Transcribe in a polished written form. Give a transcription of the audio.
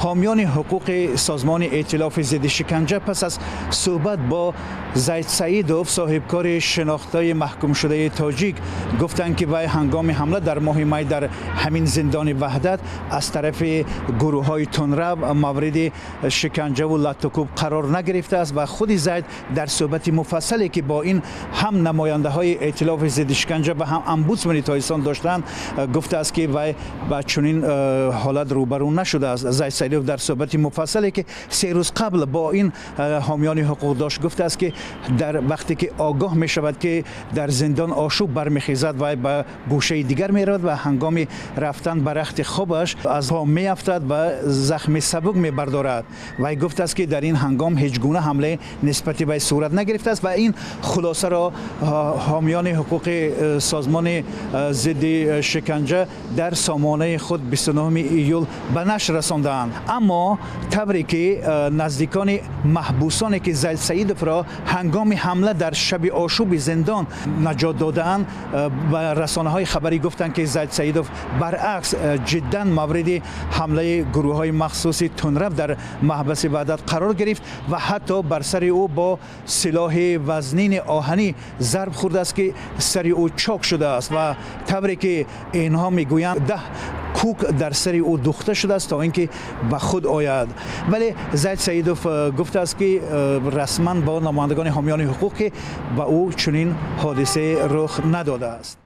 Ҳомиёни ҳуқуқи созмони Эътилофи зидди шиканҷа пас аз суҳбат бо Зайд Саидов, соҳибкори шинохтаи маҳкумшудаи тоҷик, гуфтанд, ки вай ҳангоми ҳамла дар моҳи май дар ҳамин зиндони Ваҳдат аз тарафи гурӯҳҳои тундрав мавриди шиканҷаву латтукӯб қарор нагирифтааст. Ва худи Зайд дар суҳбати муфассале, ки бо ин ҳам намояндаҳои Эътилофи зидди шиканҷа ва ҳам омбудсмани Тоҷикистон доштанд, гуфтааст, ки вай ба чунин ҳолат рӯбарӯ нашудааст. Зайд Саидов дар суҳбати муфассале, ки 3 рӯз қабл бо ин ҳомиёни ҳуқуқ дошт, гуфтааст, ки дар вақте ки огоҳ мешавад, ки дар зиндон ошӯб бармехезад, вай ба гӯшаи дигар меравад ва ҳангоми рафтан ба рахти хобаш аз по меафтад ва захми сабук мебардорад. Вай гуфтааст, ки дар ин ҳангом ҳеҷ гуна ҳамле нисбати вай сурат нагирифтааст. Ва ин хулосаро ҳомиёни ҳуқуқи созмони зидди шиканҷа дар сомонаи худ 29 июл ба нашр расондаанд. Аммо тавре ки наздикони маҳбусоне, ки Зайд Саидовро ҳангоми ҳамла дар шаби ошӯби зиндон наҷот додаанд, ба расонаҳои хабарӣ гуфтанд, ки Зайд Саидов баръакс ҷиддан мавриди ҳамлаи гурӯҳҳои махсуси тундрав дар маҳбаси Ваҳдат қарор гирифт ва ҳатто бар сари ӯ бо силоҳи вазнини оҳанӣ зарб хӯрдааст, ки сари ӯ чок шудааст. Ва тавре ки инҳо мегӯянд, 10 кӯк дар сари ӯ духта шудааст, то ин ки ба худ ояд. Вале Зайд Саидов гуфтааст, ки расман бо намояндагони ҳомиёни ҳуқуқ, ки ба ӯ чунин ҳодисае рух надодааст.